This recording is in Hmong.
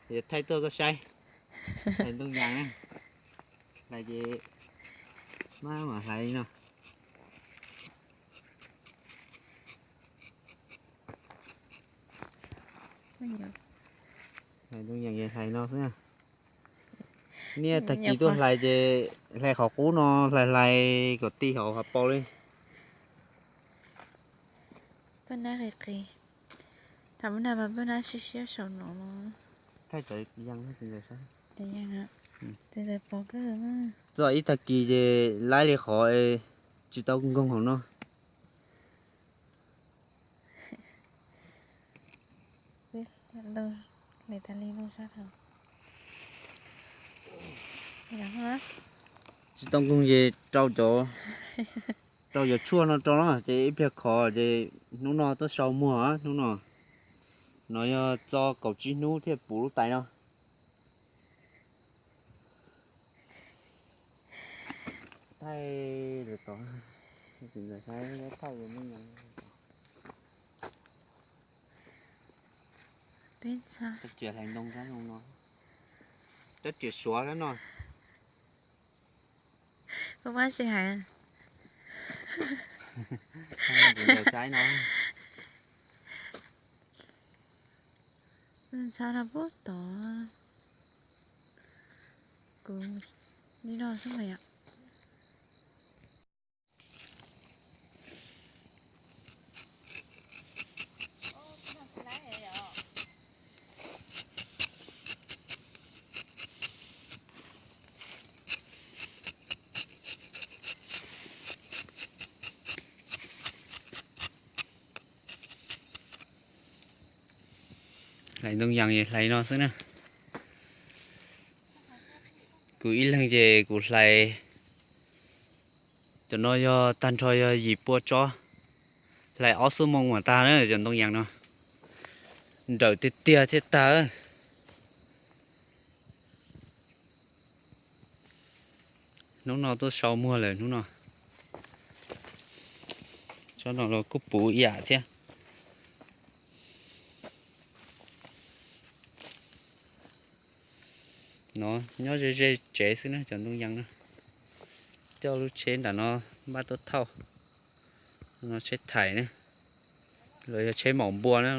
Thaij tuaj koj saib. Hlais ntoo yas na. Hlais ces maj mam hlais li no. Hlais ntoo yas hlais no xwb. Niaj tag kis tuaj hlais ces hlais qhov qub no, hlais hlais kom ti hauv hav paus li. Paj nab qis qis. Tham muab nag mas paj nab siab siab saum no los. Thaij cov yees, cov yees pov kawg. Txog ib tag kis ces laib li qhov tsis tau nkoog hauv no. Tsis tau nkoog ces rau cov, rau cov tshuaj no rau no ces ib pliag khov ces hnub no tuaj sau muag hnub no. No yog txo kaum tsib hnub thiaj puv lub tais no. Thaij, thaij, rab riam hlais ntoo sab no, rab riam suav sab no. Koj pab sij hais. Ntawm saib no. Ntxhab no puag tod. Kuv li no xwb mas yom. Hlais ntoo yas hlais no xwb na. Kuv ib leeg ces kuv hlais, cov no yog tag nrho yog yim pua tsob, hlais ob xuab moos mam tag na cov ntoo yas no. Nrawm tiag tiag thiaj tag. Hnub no tuaj sau muag lawm hnub no. Tsob no los kuj puv ib yam thiab. No nyob ze ze tsev xwb na cov ntoo yas no. Coj lub tsheb nram no npaj tuaj thauj. No tsheb thais na, los yog tsheb maum npua na.